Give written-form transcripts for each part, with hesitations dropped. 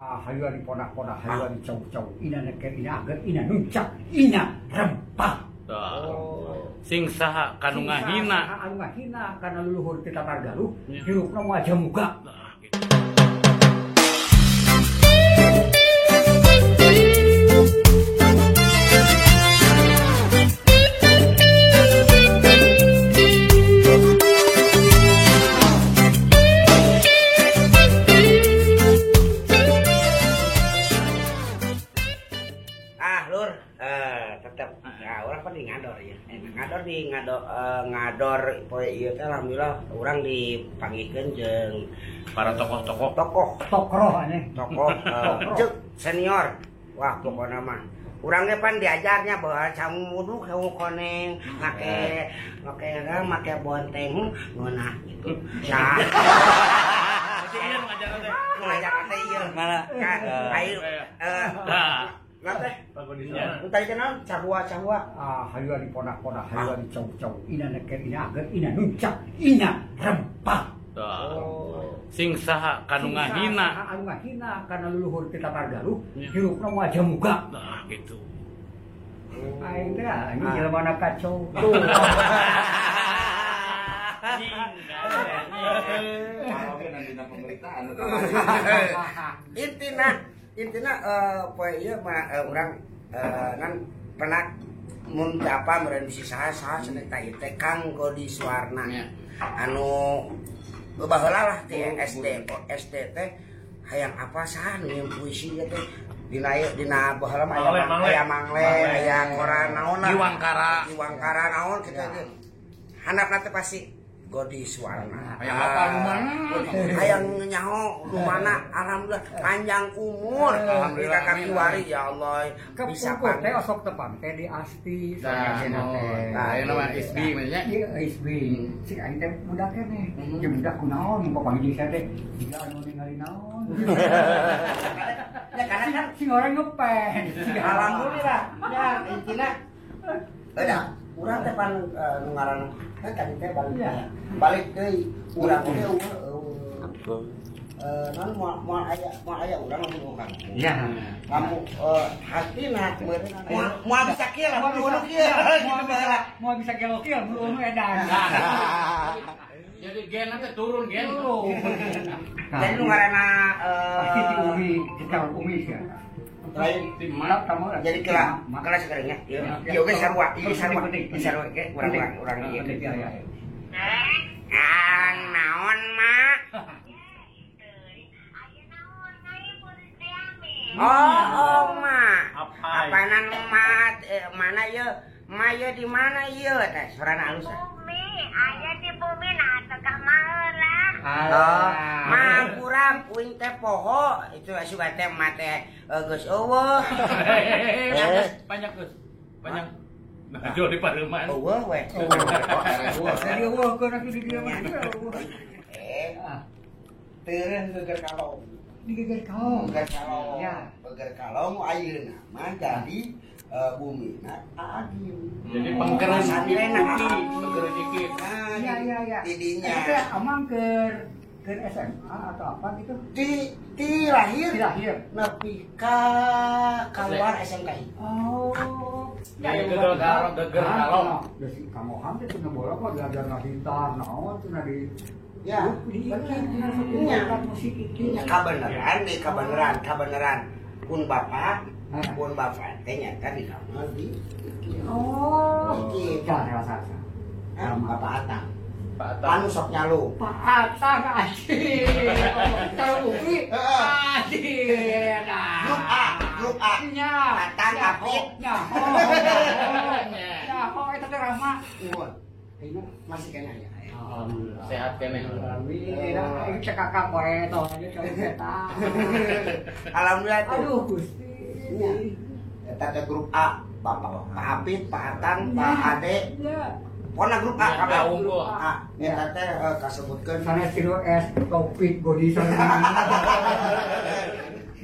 Hayu di ponak-ponak, hayu di cau-cau, ina neker, ina ager, ina nuncak, ina rempah. Sing saha kanu ngahina, anu ngahina kana leluhur kita Tatar Galuh, hirupna wajah muka. Ngador poe ieu teh alhamdulillah urang dipanggihkeun jeung para tokoh-tokoh tokoh aneh tokoh ceuk senior. Wah pokona mah urang ge pan diajarnya bahwa sangu wuduk sangu koneng make make make bonteng ngeunah gitu. Nah ngajar teh ieu mana ayo teh tadi kenal cahua-cahua. Hayu di ponak-ponak, hayu di cau-cau, ina neker, ina ager, ina nuncak, ina rempah. Sing saha kanu ngahina, anu ngahina kana leluhur kita Tatar Galuh, hirupna wajah muka. Nah, gitu. Aing teh anjing jelema na kacau. Tuh. Intina poe ieu mah urang nan pernah mun teu apa meureun bisi saha-saha cenah tah ieu teh Kang Godi Suwarna. Anu baheula lah ti SD SD teh hayang apa saha nu nyeun puisi ieu teh dina ieu dina baheula mah aya mangle aya koran naon lah Diwangkara naon kitu teh. Handapna teh pasti Godi Suwarna. Hayang apa nu mana? Hayang nyaho nu mana? Alhamdulillah panjang umur. Alhamdulillah kakiwari ya Allah. Bisa teh osok tepang teh di asti saena teh. Nah, ayeuna mah Isbi mah nya. Ieu Isbi. Cik aing teh budak keneh. Jeung budak kunaon papanggih jeung saya teh jiga anu ningali naon. Ya karena kan sing orang ngefans. Alhamdulillah. Ya intina udah urang teh pan nu ngaran tadi teh balik ya. Balik deui urang teh non moal aya urang lamun urang. Ya. Lamun hatina meureun moal bisa kieu lah mun kieu. Moal bisa gelo kieu mun edan. Jadi gen teh turun gen. Jadi nu ngaranna pasti ti umi, ti umi sia. Lain jadi kela kelas sekarangnya. Ieu ge sarua, ieu sarua, ieu sarua ge urang ieu. Ang naon mak? Oh, mak. Apanan mak mana ieu? Ma ieu di mana ieu teh? Sorana alus. Bumi, aya di bumi nah teu ka maheula. Oh, mah kurang uing teh poho itu asup teh mah teh geus eueuh. Panjang geus. Panjang. Nah, jual di pareuman. Eueuh we. Jadi eueuh keun atuh di dieu mah. Teureun geger kalong. Di geger kalong. Geger kalong. Ya. Geger kalong ayeuna mah jadi bumina Agim. Jadi pengkereun iki, pengkereun iki. Iya iya iya. Didinya. Eta amang keur SMA atau apa gitu? Di lahir. Di lahir. Nepi ka keluar SMKI. Oh. Ya geger geger kalong. Geus Kang Oham teh cenah bola kok diajar ngagitar naon cenah di ya, bener musik iki. Kabeneran deui kabeneran. Pun bapak teh nyata di kamar di oh iki jangan rasa. Bapak Atang. Pak Atang. Anu sok nyalu. Pak Atang anjing. Kalau Upi anjing. Grup A, grup A. Nya. Atang Apit. Nyaho. Nyaho eta teh Rama. Nuhun. Masih kena ya. Alhamdulillah. Sehat keneh. Alhamdulillah. Ini cek kakak poe toh aja cek eta. Alhamdulillah tuh. Aduh Gusti. Nya. Eta teh grup A, Bapak Pak Apit, Pak Atang, Pak Ade. Ya. Pokona grup A kabeh. Unggul. A. Eta teh kasebutkeun sanes tilu S Topik Godi sareng.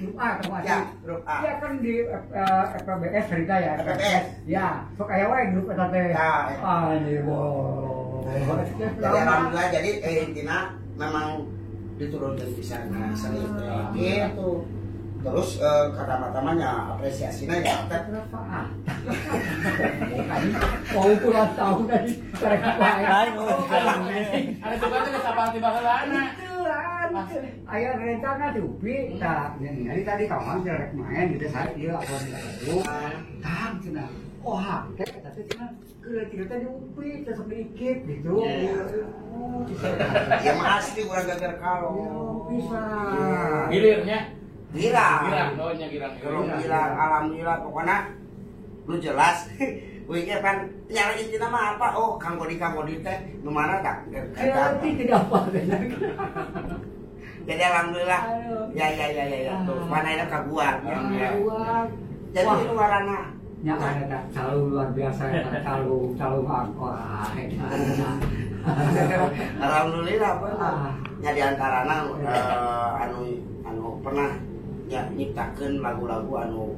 Grup A kamu Ya, grup A. Ya kan di FPBS cerita ya, FPBS. Ya, sok aya wae grup eta teh. Ya. Anjir, wow. Jadi alhamdulillah jadi intina memang diturunkan di sana seni teh. Gitu. Terus kata-katamanya apresiasinya ya teh Berapa ah? Mau puluhan tahun tadi karek wae. Ada juga teh sapaan tiba heulana. Aya rencana di UPI tah ningali tadi kawan rek main gitu saya ieu apa dulu. Tang cenah. Oh, teh eta teh cenah keur teh di UPI teh sok diikit gitu. Oh, bisa. Ya mah asli urang gagal kalau. Bisa. Gilirnya Girang. Girang, doanya girang. Girang, alhamdulillah pokoknya lu jelas. Wih kan nyala intina mah apa? Oh, Kang Godi teh nu mana tak? Tapi tidak apa Jadi alhamdulillah. Ya. Tuh, mana itu ka gua. Jadi itu warna. Nya ada tak selalu luar biasa selalu angkor. Alhamdulillah benar. Nya di antarana anu pernah ya nyiptakeun lagu-lagu anu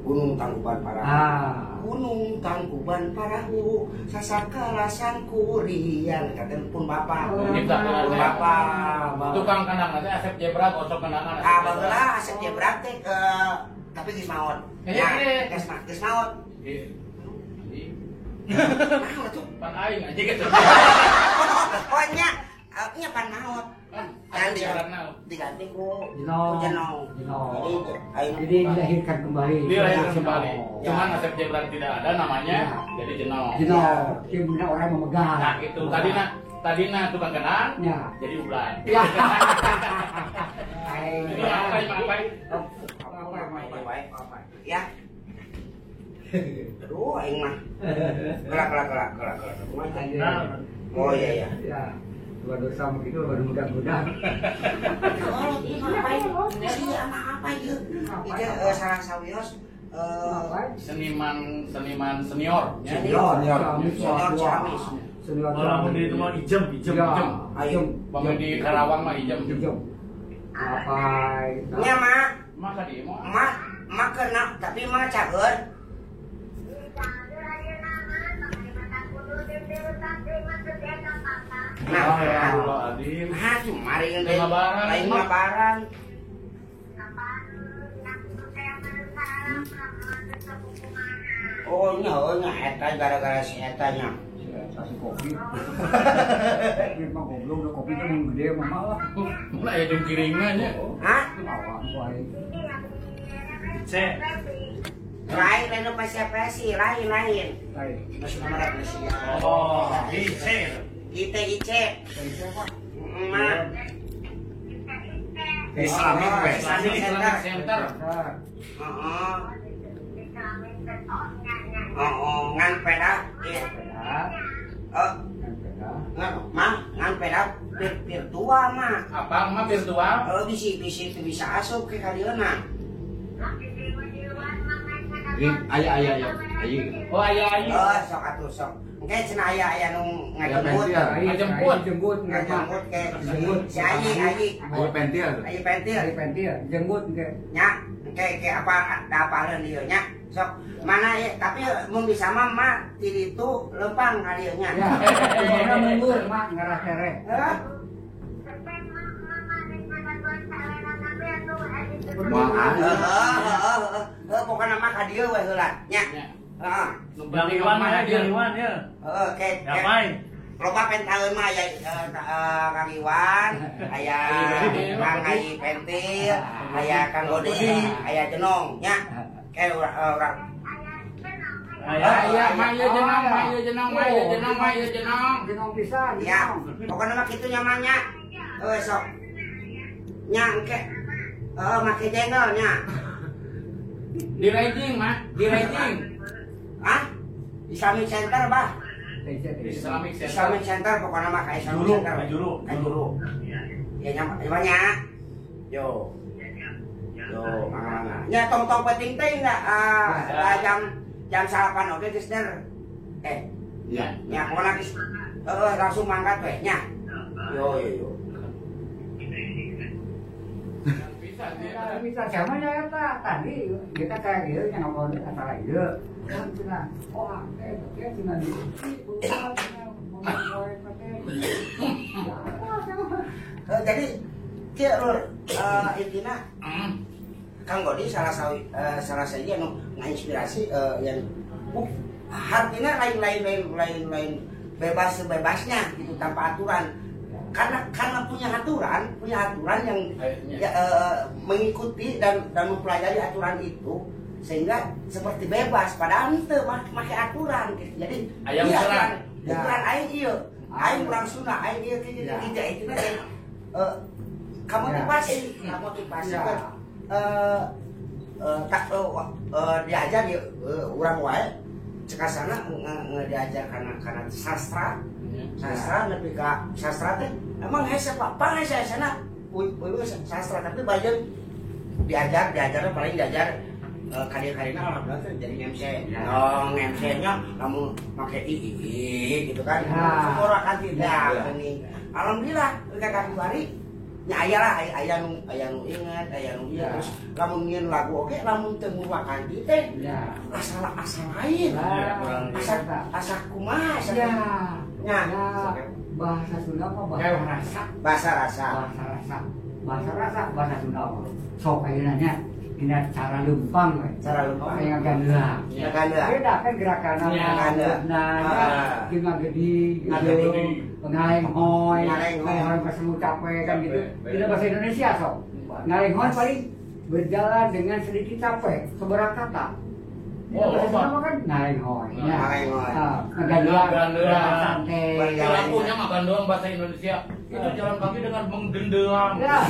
Gunung Tangkuban Parahu. Gunung Tangkuban Parahu sasakala sangkurian katen pun bapak. Nyiptakeun bapak. Tukang kendang teh Asep Jebrak osok kendangan. Ah baheula Asep Jebrak teh tapi geus maot. Ya, geus maot. Nah, tuh pan aing anjing geus. Oh nya, nya pan maot. Nanti diganti ku Jenong. Jadi dilahirkan kembali. Dilahirkan kembali. Cuman Asep Jebrak tidak ada namanya, jadi Jenong. Jenong. Dia orang memegang. Nah, itu tadi na tukang kendang, jadi ulan. Ya. Ini apa? Ya. Aduh, aing mah. Gelak. Oh iya ya. Dua dosa begitu baru mudah-mudah. Oh, ini apa ieu? Itu salah sawios seniman senior. Senior Ciamis. Orang di itu mah ijem. Ayo, pemain di Karawang mah ijem. Apa? Nya mah. Mah tadi mah. Mah kena tapi mah cager. Nah, mari lain lebaran. Oh nya eta gara-gara si eta nya. Kasih kopi. Memang goblok udah kopi kan yang gede mama lah. Mun aya jeung kiringan nya. Hah? Awang wae. C. Lain lain presi lain. Lain. Masuk nomor presi. Oh, IC. ITIC. Ma. Islamic Center. Heeh. Oh, ngan peda. Ngan ngan peda virtual mah. Apa mah virtual? Oh, bisi bisa asup ke kadieuna. Aya. Oh, aya. Oh, sok atuh sok. Engke cenah aya nu ngajemput. Ngajemput ke. Si Ayi. Aya pentil. Ayi pentil, jemput engke. Nya, engke ke apa apaleun ieu nya. Sok mana ya, tapi mun bisa mah mah ti ditu lempang ka dieu nya. Ya, mana mundur mah ngarah tereh. Heuh. Heeh, pokona mah ka dieu we heula nya. Heeh. Bang Iwan ya. Heeh, ke. Loba pentaeun mah aya Kang Iwan, aya Kang Ayi Pentil, aya Kang Godi, aya Jenong nya. Ke urang. Aya mah ieu Jenong. Jenong pisan. Ya, pokona mah kitu nya mah nya. Heuh sok. Nya engke. Heeh, make jengol nya. Di rating mah, di rating. Hah? Islamic Center bah. Islamic Center. Islamic Center pokoknya mah kayak Islamic Center. Kajuru. Ya banyak. Yo. Yo, mangga-mangga. Nya tong-tong penting teh enggak jam 8 oge geus der. Ya. Nya pokoknya geus langsung mangkat we nya. Yo. Bisa sama nya eta tadi kita kayak ieu nya ngobrol antara ieu. Kan cenah, oh teh cenah di Jadi Kieu lur intina Kang Godi salah sahiji anu ngainspirasi yang artinya lain bebas sebebasnya gitu tanpa aturan. Karena punya aturan yang ya, mengikuti dan mempelajari aturan itu sehingga seperti bebas padahal henteu make aturan gitu. Jadi ayam aturan, ukuran aing ieu, aing urang Sunda, aing ieu kieu kieu itu teh kamotivasi kan diajar di urang wae cekasana diajar karena sastra lebih ka sastra teh emang hese Pak panghese hesena uy sastra tapi bagian diajarnya paling diajar kadir-kadirna alhamdulillah teh jadi MC. Oh, MC-nya lamun make i gitu kan. Semua kan tidak geuning. Alhamdulillah ka kamari nya aya lah aya nu inget, aya nu ieu terus lamun ngieun lagu oge lamun teu murwakanti teh asal lain. Asa kumaha asa nya bahasa Sunda apa bahasa rasa? Bahasa rasa bahasa Sunda apa? Sok ayeuna nya dina cara leumpang we. Cara leumpang aya gandeulah. Gandeulah. Beda kan gerakanna. Nah, jeung ngagedi gitu. Ngalenghoi, ngalenghoi pas lu capek kan gitu. Tidak bahasa Indonesia sok. Ngalenghoi paling berjalan dengan sedikit capek, seberapa kata. Oh, sama kan ngalenghoi. Ngalenghoi. Ngagandeulah, santai. Lagunya mah gandoang bahasa Indonesia. Itu jalan kaki dengan menggendeang. Ya.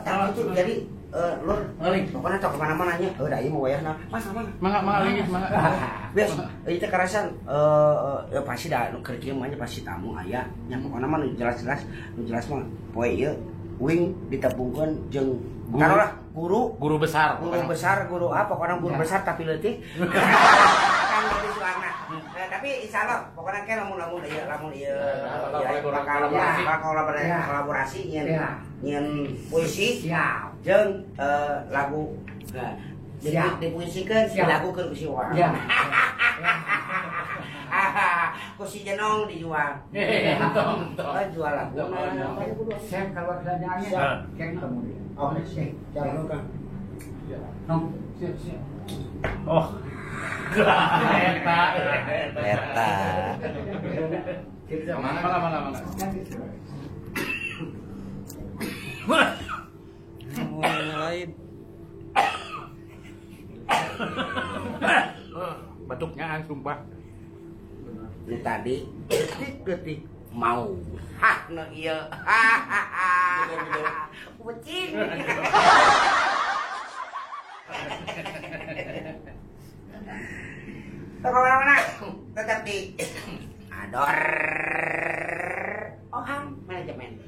Tapi itu jadi lur, pokoknya tau kemana-mana nya. Da ieu mah wayahna. Mas mana? Mangga lagi, mangga. Bias, ieu teh karasan ya pasti da nu keur kieu mah pasti tamu aya. Nya pokona mah nu jelas-jelas, nu jelas mah poe ieu wing ditepungkeun jeung taruhlah guru besar. Guru besar, guru apa pokona guru besar tapi leutik. Kang Godi Suwarna. Tapi insyaallah pokona ke lamun ieu kolaborasi nyeun puisi jeung lagu. Jadi dipuisikeun dilagukeun ku si Wang. Ku si Jenong dijual. Jual lagu. Saya kalau belanjaannya kayak ketemu dia. Oke, siap. Kang. Nong, siap. Oh. Eta. Mana. Lain. Batuknya sumpah. Ini tadi detik-detik mau. Hah, no ieu. Kucing. Toko mana-mana tetap di Ador Ohang Manajemen.